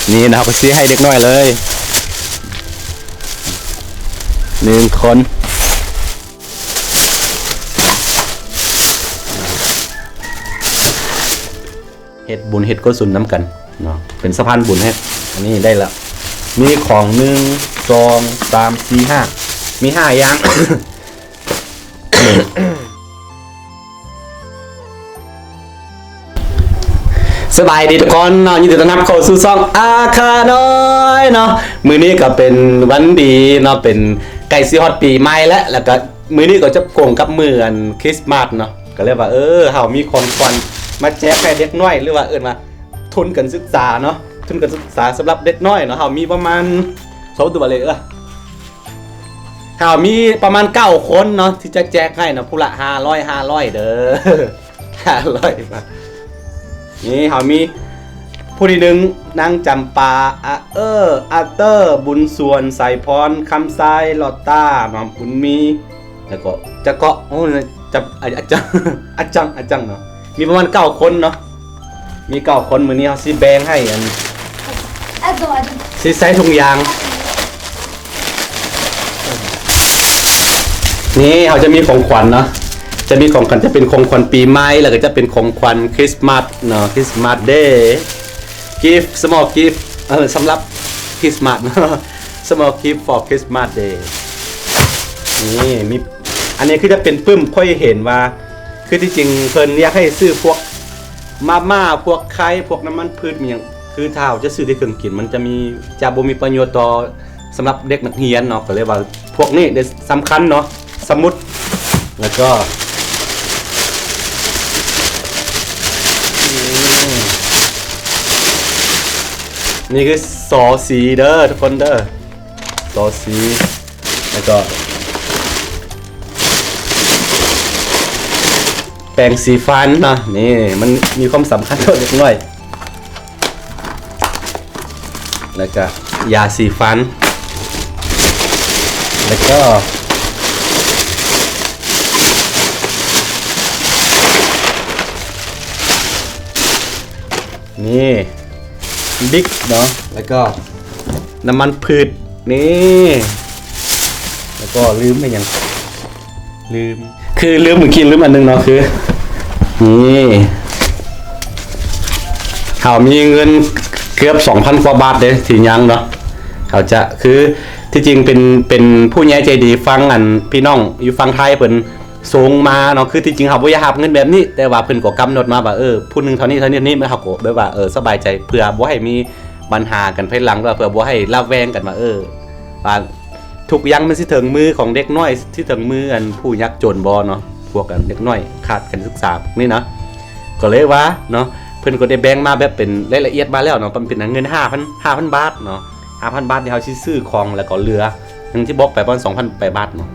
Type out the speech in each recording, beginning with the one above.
ນີ້ນະ ເຮົາກໍຊິໃຫ້ເດັກນ້ອຍເລີຍ ໜຶ່ງຄົນ ເຮັດບຸນເຮັດກຸສົນນຳກັນເນາະ ເປັນສະພານບຸນໃຫ້ ອັນນີ້ໄດ້ລະ ມີຂອງ ໜຶ່ງ ສອງ ສາມ ສີ່ ຫ້າ ມີຫ້າຢ່າງ. ສະບາຍດີທຸກຄົນເນາະ ຍິນດີຕ້ອນຮັບເຂົ້າສູ່ຊ່ອງອາຄານ້ອຍເນາະ. ມື້ນີ້ກໍເປັນວັນດີເນາະ ເປັນໃກ້ຊິຮອດປີໃໝ່ແລ້ວ ແລ້ວກໍມື້ນີ້ກໍຈະກົງກັບມື້ອັນຄຣິສມາດເນາະ ກໍເລີຍວ່າ ເອີ ເຮົາມີຂອງຂວັນມາແຈກໃຫ້ເດັກນ້ອຍ ຫຼືວ່າເອີ້ນວ່າ ທຶນການສຶກສາເນາະ ທຶນການສຶກສາສຳລັບເດັກນ້ອຍເນາະ. ເຮົາມີປະມານ ເຮົາຕົວເລກ ເອີ ເຮົາມີປະມານເກົ້າຄົນເນາະ ທີ່ຈະແຈກໃຫ້ເນາະ ຜູ້ລະຫ້າຮ້ອຍ ຫ້າຮ້ອຍເດີ ຫ້າຮ້ອຍບາດ. ນີ້ເຮົາມີຜູ້ທີໜຶ່ງ ນາງຈຳປາ ອາເອີ ອາເຕີ ບຸນສວນ ສາຍພອນ ຄຳຊາຍ ລອດຕາ ມາບຸນມີ ແລ້ວກໍຈະເກາະ ໂອ້ ຈຳ ອາ ອາຈັງ ອາຈັງ ອາຈັງເນາະ ມີປະມານເກົ້າຄົນເນາະ ມີເກົ້າຄົນ. ມື້ນີ້ເຮົາຊິແບ່ງໃຫ້ອັນ ຊິໃສ່ຖົງຢາງ. ນີ້ເຮົາຈະມີຂອງຂວັນເນາະ ຈະມີຂອງຂວັນ ຈະເປັນຂອງຂວັນປີໃໝ່ ແລ້ວກໍຈະເປັນຂອງຂວັນຄຣິສມາດເນາະ Christmas Day gift small gift ເອີ ສຳລັບຄຣິສມາດເນາະ small gift for Christmas Day. ນີ້ມີ ອັນນີ້ຄືຈະເປັນປຶ້ມ ຂ້ອຍເຫັນວ່າ ຄືທີ່ຈິງເພິ່ນຢາກໃຫ້ຊື້ພວກມາມ່າ ພວກໄຂ່ ພວກນ້ຳມັນພືດ ມີຫຍັງ ຄືຖ້າເຮົາຈະຊື້ແຕ່ເຄື່ອງກິນ ມັນຈະມີ ຈະບໍ່ມີປະໂຫຍດຕໍ່ ສຳລັບເດັກນັກຮຽນເນາະ ກໍເລີຍວ່າພວກນີ້ເດ້ສຳຄັນເນາະ ສະໝຸດ ແລ້ວກໍ ນີ້ຄືສໍສີເດີທຸກຄົນເດີ ສໍສີ ແລ້ວກໍແປງສີຟັນເນາະ ນີ້ມັນມີຄວາມສຳຄັນຕໍ່ເດັກນ້ອຍ ແລ້ວກະຢາສີຟັນ ແລ້ວກໍ ນີ້ ບິກເນາະ ແລ້ວກໍນ້ຳມັນພືດ ນີ້ ແລ້ວກໍລືມໄປຫຍັງ ລືມ ຄືລືມ ເມື່ອກີ້ລືມອັນໜຶ່ງເນາະ ຄື ນີ້ ເຮົາມີເງິນເກືອບສອງພັນກວ່າບາດເດ້ ທີ່ຍັງເນາະ ເຮົາຈະ ຄືທີ່ຈິງເປັນ ເປັນຜູ້ໃຫຍ່ໃຈດີຝັ່ງ ອັນ ພີ່ນ້ອງຢູ່ຝັ່ງໄທເພິ່ນ ສົ່ງມາເນາະ ຄືທີ່ຈິງເຮົາບໍ່ຢາກຮັບເງິນແບບນີ້ ແຕ່ວ່າເພິ່ນກໍກຳນົດມາວ່າ ເອີ ຜູ້ໜຶ່ງເທົ່ານີ້ ເທົ່ານີ້ ເທົ່ານີ້ ເຮົາກໍແບບວ່າ ເອີ ສະບາຍໃຈ ເພື່ອບໍ່ໃຫ້ມີບັນຫາກັນພາຍຫຼັງ ຫຼືວ່າເພື່ອບໍ່ໃຫ້ລະແວງກັນວ່າ ເອີ ວ່າທຸກຢ່າງມັນຊິເຖິງມືຂອງເດັກນ້ອຍ ຊິເຖິງມືອັນຜູ້ຍາກຈົນບໍ່ເນາະ ພວກອັນເດັກນ້ອຍຂາດການສຶກສາພວກນີ້ນະ ກໍເລີຍວ່າເນາະ ເພິ່ນກໍໄດ້ແບ່ງມາແບບເປັນລາຍລະອຽດມາແລ້ວເນາະ ມັນເປັນເງິນຫ້າພັນ ຫ້າພັນບາດເນາະ ຫ້າພັນບາດນີ້ເຮົາຊິຊື້ຂອງ ແລ້ວກໍເຫຼືອ ຢ່າງທີ່ບອກໄປປະມານສອງພັນປາຍບາດເນາະ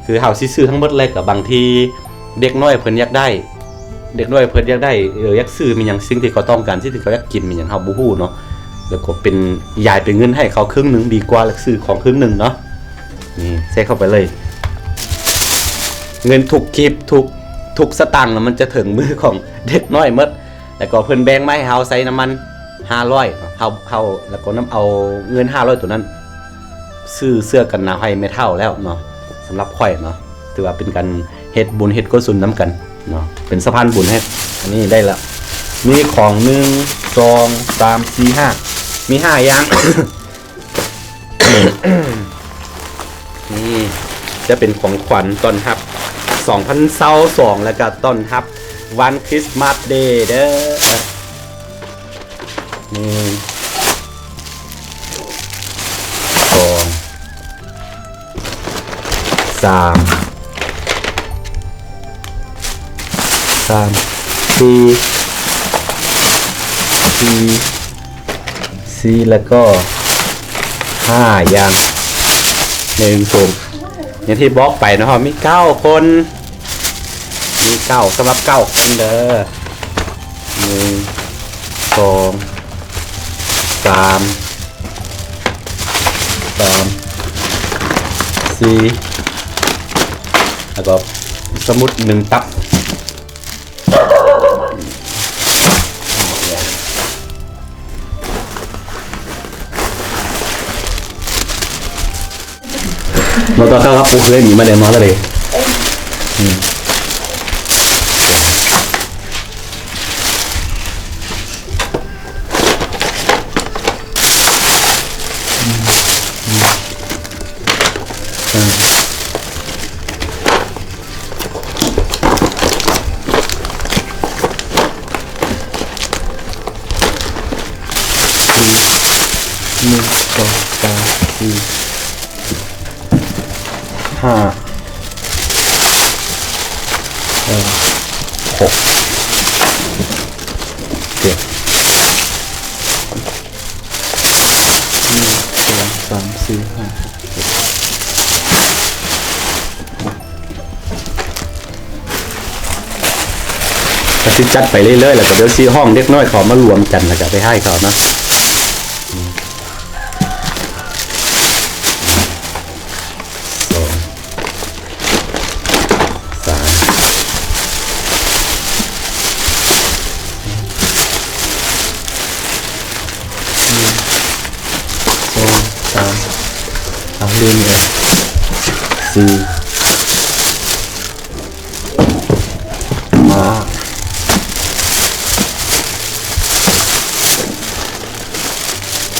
ຄືເຮົາຊິຊື້ທັງໝົດເລີຍ ກໍບາງທີເດັກນ້ອຍເພິ່ນຢາກໄດ້ ເດັກນ້ອຍເພິ່ນຢາກໄດ້ ເອີ ຢາກຊື້ມີຫຍັງ ສິ່ງທີ່ເຂົາຕ້ອງການ ສິ່ງທີ່ເຂົາຢາກກິນມີຫຍັງ ເຮົາບໍ່ຮູ້ເນາະ ແລ້ວກໍເປັນ ຢາຍເປັນເງິນໃຫ້ເຂົາເຄິ່ງໜຶ່ງດີກວ່າ ແລ້ວຊື້ຂອງເຄິ່ງໜຶ່ງເນາະ ນີ້ ໃສ່ເຂົ້າໄປເລີຍ ເງິນທຸກກີບ ທຸກ ທຸກສະຕາງນະ ມັນຈະເຖິງມືຂອງເດັກນ້ອຍໝົດ. ແລ້ວກໍເພິ່ນແບ່ງມາໃຫ້ເຮົາໃຊ້ນຳມັນຫ້າຮ້ອຍເນາະ ເຮົາ ເຮົາ ແລ້ວກໍນຳເອົາເງິນຫ້າຮ້ອຍໂຕນັ້ນ ຊື້ເສື້ອກັນໜາວໃຫ້ແມ່ເຖົ້າແລ້ວເນາະ ສຳລັບຂ້ອຍເນາະ ຖືວ່າເປັນການເຮັດບຸນເຮັດກຸສົນນຳກັນເນາະ ເປັນສະພານບຸນໃຫ້ ອັນນີ້ໄດ້ລະ ມີຂອງ ໜຶ່ງ ສອງ ສາມ ສີ່ ຫ້າ ມີຫ້າຢ່າງ. ນີ້ຈະເປັນຂອງຂວັນຕ້ອນຮັບສອງພັນຊາວສອງ ແລ້ວກະຕ້ອນຮັບວັນຄຣິສມາສເດເດີ. ໜຶ່ງ ສອງ ສາມ ສາມ ສີ່ ສີ່ ສີ່ ແລ້ວກໍຫ້າຢ່າງ ໜຶ່ງ ສອງ ຢ່າງທີ່ບອກໄປເນາະ ເຮົາມີເກົ້າຄົນ ມີເກົ້າ ສຳລັບເກົ້າຄົນເດີ ໜຶ່ງ ສອງ ສາມ ສາມ ສີ່ ແລ້ວກໍສະໝຸດໜຶ່ງຕັບ. ເຮົາຕ້ອງເຂົ້າກັບປູເຮືອນນີ້ມາໄດ້ມາເລີຍ. ອືມ ອືມ ອືມ ໜຶ່ງ ສອງ ສາມ ສີ່ ຫ້າ ຫົກ ເຈັດ ໜຶ່ງ ສອງ ສາມ ສີ່ ຫ້າ ຫົກ ເຈັດ ກໍຊິຈັດໄປເລື້ອຍໆ ແລ້ວກໍດຽວຊິຮ້ອງເດັກນ້ອຍເຂົາມາລວມກັນ ແລ້ວກໍໄປໃຫ້ເຂົາເນາະ. ສອງ ສາມ ສອງ ສາມ ເອົາ ລືມອີກ ສີ່ ຫ້າ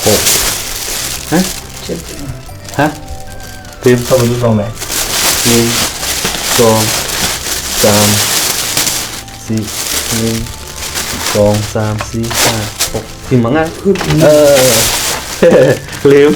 ຫົກ ຮະ? ເຈັດ ຮະ? ຕື່ມ ເຂົ້າໄປລຸດລອງແຫຼະ ໜຶ່ງ ສອງ ສາມ ສີ່ ໜຶ່ງ ສອງ ສາມ ສີ່ ຫ້າ ຫົກ ຖິ້ມມາງ່າຍ ເອີ ລືມ.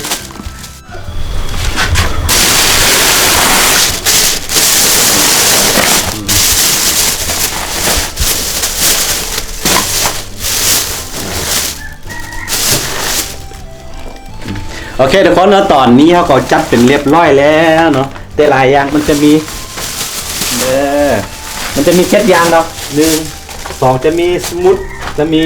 ໂອເຄ ທຸກຄົນເນາະ ຕອນນີ້ເຮົາກໍຈັດເປັນຮຽບຮ້ອຍແລ້ວເນາະ ແຕ່ລະຢ່າງມັນຈະມີ ເອີ ມັນຈະມີເຈັດຢ່າງເນາະ ໜຶ່ງ ສອງ ຈະມີສະໝຸດ ຈະມີ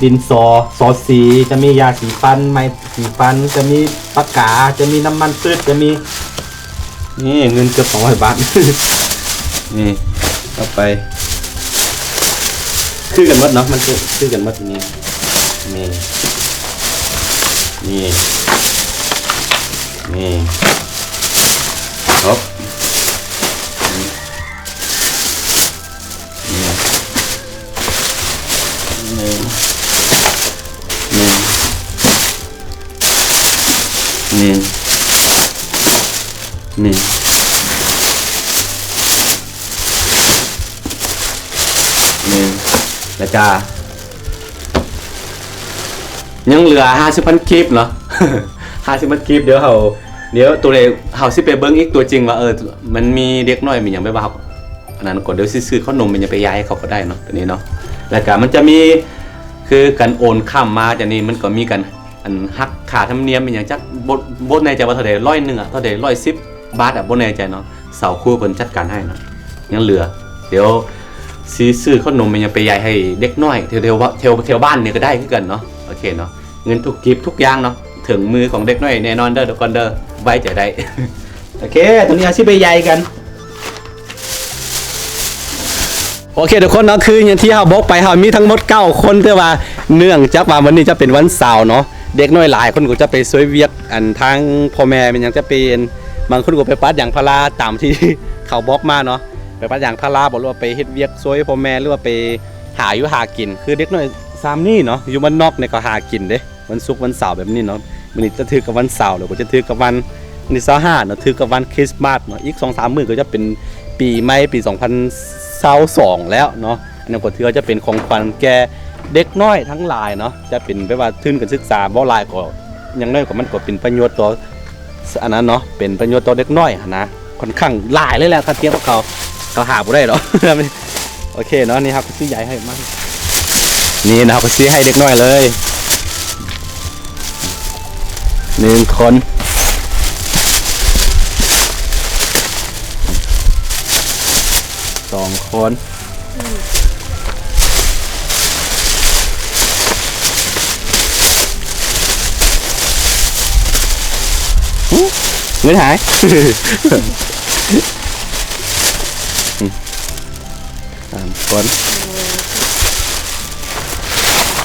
ດິນສໍ ສໍສີ ຈະມີຢາສີຟັນ ໄມ້ສີຟັນ ຈະມີປາກກາ ຈະມີນ້ຳມັນພືດ ຈະມີ ນີ້ເງິນເກືອບສອງຮ້ອຍບາດ ນີ້ ເອົາໄປ ຄືກັນໝົດເນາະ ມັນຄື ຄືກັນໝົດ ນີ້ ນີ້ ນີ້ ນີ້ ຄົບ ນີ້ ນີ້ ນີ້ ນີ້ ນີ້ ນີ້ ແລ້ວກະ ຍັງເຫຼືອຫ້າສິບພັນກີບເນາະ ຫ້າສິບພັນກີບ ດຽວເຮົາ ດຽວໂຕໃດເຮົາຊິໄປເບິ່ງອີກຕົວຈິງວ່າ ເອີ ມັນມີເດັກນ້ອຍມີຫຍັງ ແບບວ່າເຮົາ ອັນນັ້ນກໍ ດຽວຊິຊື້ເຂົ້າໜົມອີ່ຫຍັງໄປຢາຍໃຫ້ເຂົາກໍໄດ້ເນາະ ຕົວນີ້ເນາະ ແລ້ວກະມັນຈະມີ ຄືການໂອນຂ້າມມາຈາກນີ້ ມັນກໍມີການ ອັນ ຫັກຄ່າທຳນຽມອີ່ຫຍັງ ຈັກບໍ່ ບໍ່ແນ່ໃຈວ່າເທົ່າໃດ ຮ້ອຍໜຶ່ງອະ ເທົ່າໃດ ຮ້ອຍສິບບາດອະ ບໍ່ແນ່ໃຈເນາະ ສາວຄູເພິ່ນຈັດການໃຫ້ເນາະ ຍັງເຫຼືອ ດຽວຊິຊື້ເຂົ້າໜົມອີ່ຫຍັງໄປຢາຍໃຫ້ເດັກນ້ອຍແຖວ ແຖວ ແຖວ ແຖວບ້ານນີ້ກໍໄດ້ຄືກັນເນາະ ໂອເຄເນາະ ເງິນທຸກກີບທຸກຢ່າງເນາະ ເຖິງມືຂອງເດັກນ້ອຍແນ່ນອນເດີ ທຸກຄົນເດີ ໄວ້ໃຈໄດ້ ໂອເຄ ຕອນນີ້ເຮົາຊິໄປຢາຍກັນ. ໂອເຄ ທຸກຄົນເນາະ ຄືຢ່າງທີ່ເຮົາບອກໄປ ເຮົາມີທັງໝົດເກົ້າຄົນ ແຕ່ວ່າເນື່ອງຈາກວ່າວັນນີ້ຈະເປັນວັນເສົາເນາະ ເດັກນ້ອຍຫຼາຍຄົນກໍຈະໄປຊ່ວຍວຽກ ອັນ ທາງພໍ່ແມ່ແມ່ນຫຍັງ ຈະເປັນ ບາງຄົນກໍໄປປາດຢາງພາລາຕາມທີ່ເຂົາບອກມາເນາະ ໄປປາດຢາງພາລາບໍ ຫຼືວ່າໄປເຮັດວຽກຊ່ວຍພໍ່ແມ່ ຫຼືວ່າໄປຫາຢູ່ຫາກິນ ຄືເດັກນ້ອຍຊ່ຳນີ້ເນາະ ຢູ່ບ້ານນອກນີ້ກໍຫາກິນເດ້. ວັນສຸກວັນເສົາແບບນີ້ເນາະ ມື້ນີ້ຈະຖືກກັບວັນເສົາ ແລ້ວກໍຈະຖືກກັບວັນ ວັນທີຊາວຫ້າເນາະ ຖືກກັບວັນຄຣິສມາສເນາະ ອີກສອງສາມມື້ກໍຈະເປັນປີໃໝ່ ປີສອງພັນຊາວສອງແລ້ວເນາະ ອັນນັ້ນກໍຖືວ່າຈະເປັນຂອງຂວັນແກ່ເດັກນ້ອຍທັງຫຼາຍເນາະ ຈະເປັນແບບວ່າທຶນການສຶກສາ ບໍ່ຫຼາຍກໍ ຢ່າງໜ້ອຍກໍມັນກໍເປັນປະໂຫຍດຕໍ່ ອັນນັ້ນເນາະ ເປັນປະໂຫຍດຕໍ່ເດັກນ້ອຍຫັ້ນນະ ຂ້ອນຂ້າງຫຼາຍເລີຍແຫຼະ ຄັນທຽບກັບເຂົາ ເຂົາຫາບໍ່ໄດ້ດອກ. ໂອເຄເນາະ ນີ້ເຮົາກໍຊິຢາຍໃຫ້ມາ ນີ້ເຮົາກໍຊິໃຫ້ເດັກນ້ອຍເລີຍ ໜຶ່ງຄົນ ສອງຄົນ ຫື ເງິນຫາຍ ສາມຄົນ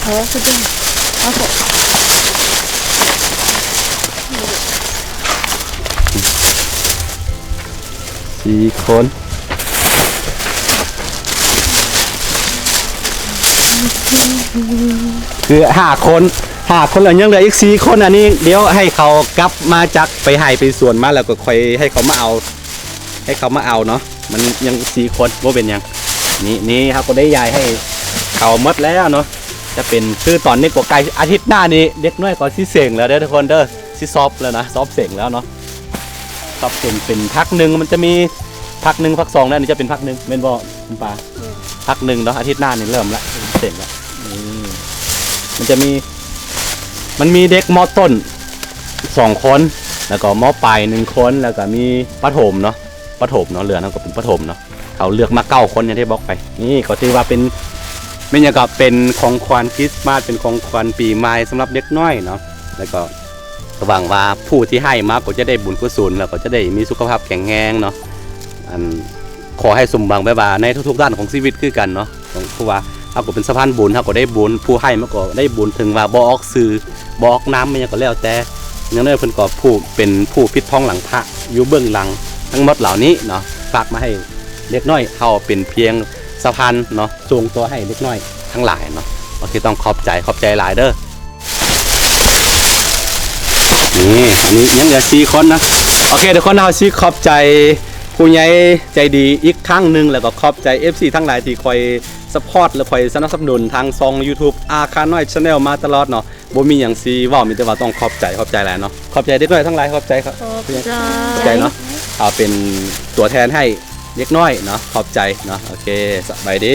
ເອີ ຄືເປັນ ເອົາເຖາະ ຫື ສີ່ຄົນ ຄືຫ້າຄົນ ຫ້າຄົນແລ້ວ ຍັງເຫຼືອອີກສີ່ຄົນ. ອັນນີ້ດຽວໃຫ້ເຂົາກັບມາຈາກໄປໄຮ່ໄປສວນມາ ແລ້ວກໍຄ່ອຍໃຫ້ເຂົາມາເອົາ ໃຫ້ເຂົາມາເອົາເນາະ. ມັນຍັງສີ່ຄົນ ບໍ່ເປັນຫຍັງ. ນີ້ ນີ້ເຮົາກໍໄດ້ຢາຍໃຫ້ເຂົາໝົດແລ້ວເນາະ. ຈະເປັນ ຄືຕອນນີ້ກໍໃກ້ ອາທິດໜ້ານີ້ເດັກນ້ອຍກໍຊິເສັງແລ້ວເດີທຸກຄົນເດີ ຊິສອບແລ້ວນະ ສອບເສັງແລ້ວເນາະ. ສອບເສັງເປັນພັກໜຶ່ງ ມັນຈະມີພັກໜຶ່ງ ພັກສອງ ແລ້ວນີ້ຈະເປັນພັກໜຶ່ງ ແມ່ນບໍ່ຄຸນປ້າ? ພັກໜຶ່ງເນາະ ອາທິດໜ້ານີ້ເລີ່ມລະ ເສັງລະ. ອືມ ມັນຈະມີ ມັນມີເດັກ ມ.ຕົ້ນ ສອງຄົນ ແລ້ວກໍ ມ.ປາຍ ໜຶ່ງຄົນ ແລ້ວກໍມີປະຖົມເນາະ ປະຖົມເນາະ ເຫຼືອນັ້ນກໍເປັນປະຖົມເນາະ. ເຂົາເລືອກມາເກົ້າຄົນ ຢ່າງທີ່ບອກໄປ. ນີ້ກໍຖືວ່າເປັນ ແມ່ນຫຍັງ ກໍເປັນຂອງຂວັນຄຣິສມາສ ເປັນຂອງຂວັນປີໃໝ່ສຳລັບເດັກນ້ອຍເນາະ. ແລ້ວກໍຫວັງວ່າຜູ້ທີ່ໃຫ້ມາກໍຈະໄດ້ບຸນກຸສົນ ແລ້ວກໍຈະໄດ້ມີສຸຂະພາບແຂງແຮງເນາະ. ອັນ ຂໍໃຫ້ສົມຫວັງແບບວ່າໃນທຸກໆດ້ານຂອງຊີວິດຄືກັນເນາະ. ເພາະວ່າເຮົາກໍເປັນສະພານບຸນ ເຮົາກໍໄດ້ບຸນ ຜູ້ໃຫ້ມາກໍໄດ້ບຸນ ເຖິງວ່າບໍ່ອອກຊື່ ບໍ່ອອກນາມ ແມ່ນຫຍັງກໍແລ້ວແຕ່ ຢ່າງໜ້ອຍເພິ່ນກໍຜູ້ ເປັນຜູ້ປິດທອງຫຼັງພະ ຢູ່ເບື້ອງຫຼັງທັງໝົດເຫຼົ່ານີ້ເນາະ. ຝາກມາໃຫ້ເດັກນ້ອຍ ເຮົາເປັນພຽງສະພານເນາະ ສົ່ງຕໍ່ໃຫ້ເດັກນ້ອຍທັງຫຼາຍເນາະ. ໂອເຄ ຕ້ອງຂອບໃຈ ຂອບໃຈຫຼາຍເດີ. ນີ້ ອັນນີ້ຍັງເຫຼືອສີ່ຄົນນະ. ໂອເຄ ທຸກຄົນ ເຮົາຊິຂອບໃຈຜູ້ໃຫຍ່ໃຈດີອີກຄັ້ງໜຶ່ງ ແລ້ວກໍຂອບໃຈເອັຟຊີທັງຫຼາຍທີ່ຄອຍຊັບພອດ ແລະ ຄອຍສະໜັບສະໜູນທາງຊ່ອງຢູທູບ ອາຄານ້ອຍ Channel ມາຕະຫຼອດເນາະ. ບໍ່ມີຫຍັງຊິເວົ້າ ມີແຕ່ວ່າຕ້ອງຂອບໃຈ ຂອບໃຈຫຼາຍເນາະ. ຂອບໃຈເດັກນ້ອຍທັງຫຼາຍ ຂອບໃຈ ຂອບໃຈ ຂອບໃຈເນາະ. ເອົາເປັນຕົວແທນໃຫ້ເດັກນ້ອຍເນາະ ຂອບໃຈເນາະ. ໂອເຄ ສະບາຍດີ.